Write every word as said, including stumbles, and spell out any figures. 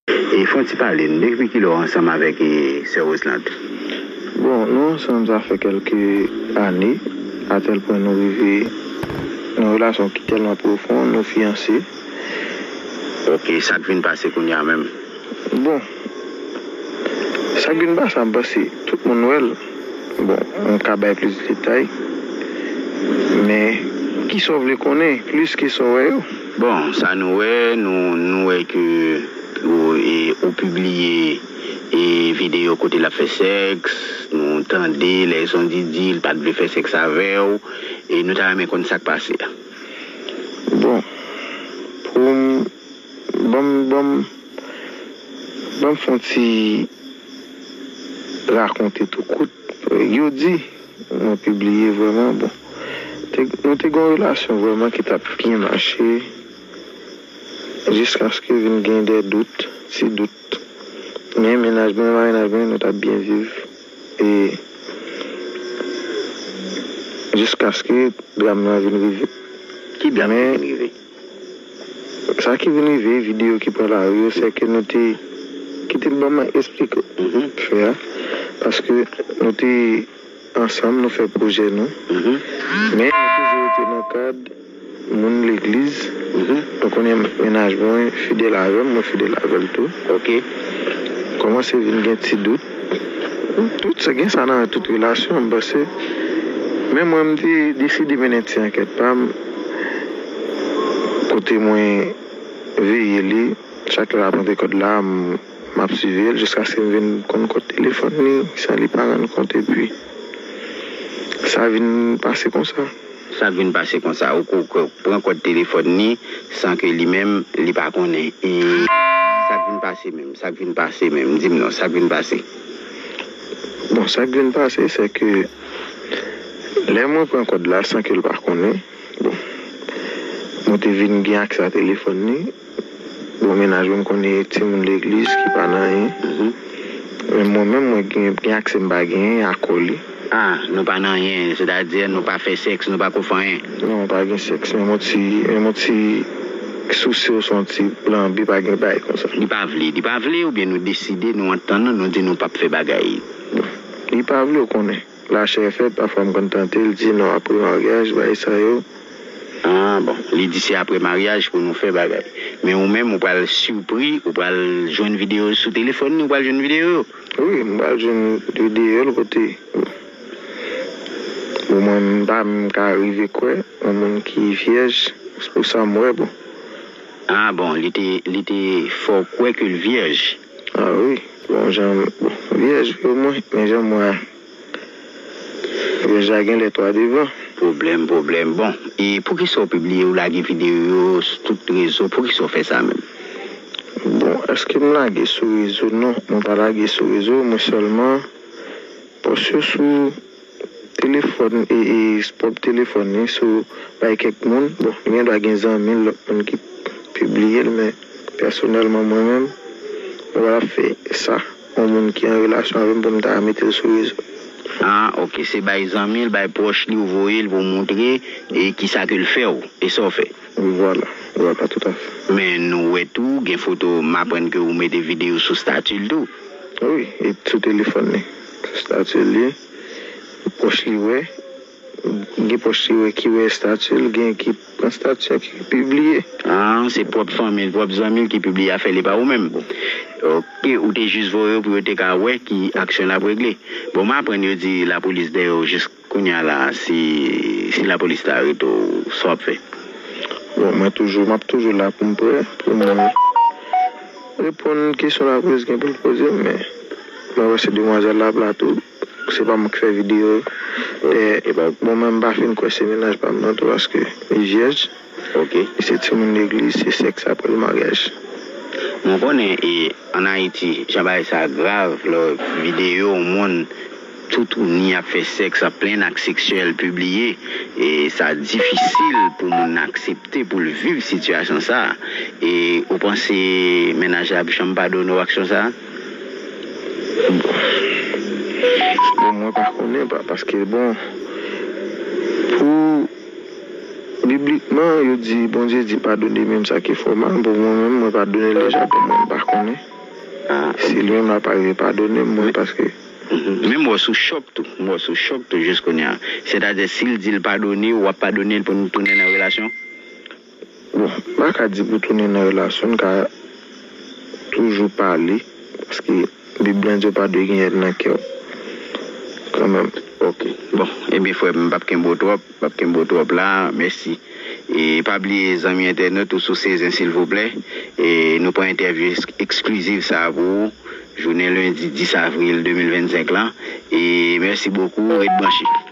E fè yon ti pale n, depi kilè w ansanm avèk e, sè Roseland? Bon, nou ansanm sa fè kèlke ane, atèl pwen nou rive nan yon relasyon ki tèlman pwofon, nou fiyanse. Ok, sa k vin pase kounye a menm? Bon, sa k vin pase a, m panse tout moun wè l. Bon, m ka bay plis detay. Men, kisa w vle konnen plis ke sa w wè yo? Bon, sa nou wè, nou, nou wè ke ou, e, ou pibliye e videyo kote l ap fè sèks, nou tande lèzon di di l pa t vle fè sèks avè w, e nou ta renmen konn sa k pase a. Bon, pou m, ban m, ban m, ban m fè yon ti rakonte tou kout. Yo di, mwen pibliye vrèman, bon. Te, nou te gen yon relasyon vrèman ki t ap byen mache, jiskaske vin gen de dout, ti dout. Men mennaj mwen, marinaj mwen, nou t ap byen viv. E jiskaske dram nan vin rive. Ki dram ki vin rive? Sa ki vin rive, videyo ki pran lari yo, se ke nou te, kite m ban mwen eksplike w. Mhm. Fè a. Paske nou te ansanm, nou fè pwojè nou. Mhm. Men nou toujou rete nan kad moun legliz. Mhm. Ou konnen mennaj mwen fidèl avè m, mwen fidèl avè l tou. Ok. Kòmanse vin gen ti dout. Tout sa gen sa nan tout relasyon, m panse. Men mwen, m te deside mennen ti ankèt pa m, kote mwen veye li, chak lè l ap antre kòd la, m, m ap siveye l jiskaske m vin konn kòd telefòn li, san li pa rann kont, epi sa vin pase konsa. Sa k vin pase konsa, ou, ou, ou pran kòd telefòn li san ke li menm, li pa konnen. E sa k vin pase menm, sa k vin pase menm, di m non, sa k vin pase. Bon, sa k vin pase, se ke lè mwen pran kòd la san ke l pa konnen, bon, mwen te vin gen aksè a telefòn li. Bon, mennaj mwen, m konnen timoun legliz ki pa nan anyen. Mhm. Men mwen menm, mwen gen, gen aksè m pa genyen akò li. Ah, nou pa nan anyen, sètadi nou pa fè sèks, nou pa ko fè anyen. Non, pa gen sèks, menm yon ti, menm yon ti souse oswa yon ti blanbi, pa gen bagay konsa. Li pa vle, li pa vle, oubyen nou deside, nou antann nou, nou di nou p ap fè bagay? Bon, li pa vle, ou konnen. Lachè fèt, pafwa m konn tante l, di non, apre maryaj, bagay sa yo. Ah, bon, li di se apre maryaj pou nou fè bagay. Men ou menm, ou pral sipri, ou pral jwenn videyo sou telefòn li, ou pral jwenn videyo yo? Wi, m pral jwenn videyo l kote, bon, mwen, m pa menm ka rive kwè yon moun ki vyèj, se pou sa m wè, bon. Ah, bon, li te, li te fè w kwè ke l vyèj? Ah wi, bon, jan, bon, vyèj, omwen, men jan m wè a. Deja gen lè twa devan. Pwoblèm, pwoblèm. Bon, e poukisa w pibliye, w lage videyo yo sou tout rezo? Poukisa w fè sa menm? Bon, èske m lage sou rezo? Non, mwen pa lage sou rezo, mwen sèlman pòs yo sou telefòn, e, e, pwòp telefòn li, sou bay kèk moun. Bon, li gendwa gen zanmi l, lòt moun ki pibliye l, men pèsonèlman mwen menm, mwen pa t ap fè sa. Yon moun ki an relasyon avè m pou m ta mete l sou rezo. Ah, ok. Se bay zanmi l, bay pwòch li, ou voye l pou w montre, e kisa ke l fè w, e sa w fè. Wi, vwala. Vwala, toutafè. Men nou wè tou, gen foto, m aprann ke ou mete videyo sou stati l tou. Wi, e sou telefòn li. Sou stati li, pwòch li wè. Gen pwòch li wè ki wè estati l, gen ki pran estati a ki pibliye. Ah, se pwòp fanmi l, pwòp zanmi l ki pibliye afè li, pa ou menm. Ok, ou te jis voye yo pou yo te ka wè ki aksyon l ap regle. Bon, m aprann yo di lapolis dèyè w jis kounye a la, si, si lapolis ta arete w, sa w ap fè? Bon, mwen toujou, m ap toujou la pou m prè, pou mwen reponn kesyon lapolis gen pou l poze m, men mwen wè se demwazèl la ap la tou. Se pa mwen k fè videyo yo. E, e pa, bon, mwen m pa fin kwè se mennaj pa m nan tou, paske li vyèj. Ok. Li se timoun legliz, se sèks apre l maryaj. Mwen konnen, e, ann Ayiti, jan bagay sa grav, lè w videyo yon moun tout ou ni ap fè sèks, ap plen ak seksyèl pibliye, e sa difisil pou moun aksepte pou l viv sitiyasyon sa a. E ou panse mennaj la ap janm padone w aksyon sa a? Bon, mwen pa konnen, pa, paske, bon, pou biblikman, yo di, Bondye di padone menm sa ki fè w mal. Bon, mwen menm, mwen padone l deja, bon, mwen pa konnen. Si li menm l ap arive padone m, mwen, paske Men m wè w sou chòk tou. M wè w sou chòk tou jis kounye a. Sètadi, si l di l padone w, w ap padone l pou nou tounen nan relasyon? Bon, m pa ka di pou tounen nan relasyon, n ka toujou pale, paske Bib lan di w pa dwe gen èn nan kè w. Kanmenm. Ok. Bon, ebyen, frè m, m p ap kenbe w twòp. M p ap kenbe w twòp la. Mèsi. E pa bliye, zanmi entènot, ou sou Sezen, silvouplè. E nou pran entèvyou eks- eksklizif sa a pou ou, jounen lendi dis avril de mil vennsenk lan. E mèsi bokou, ret branche.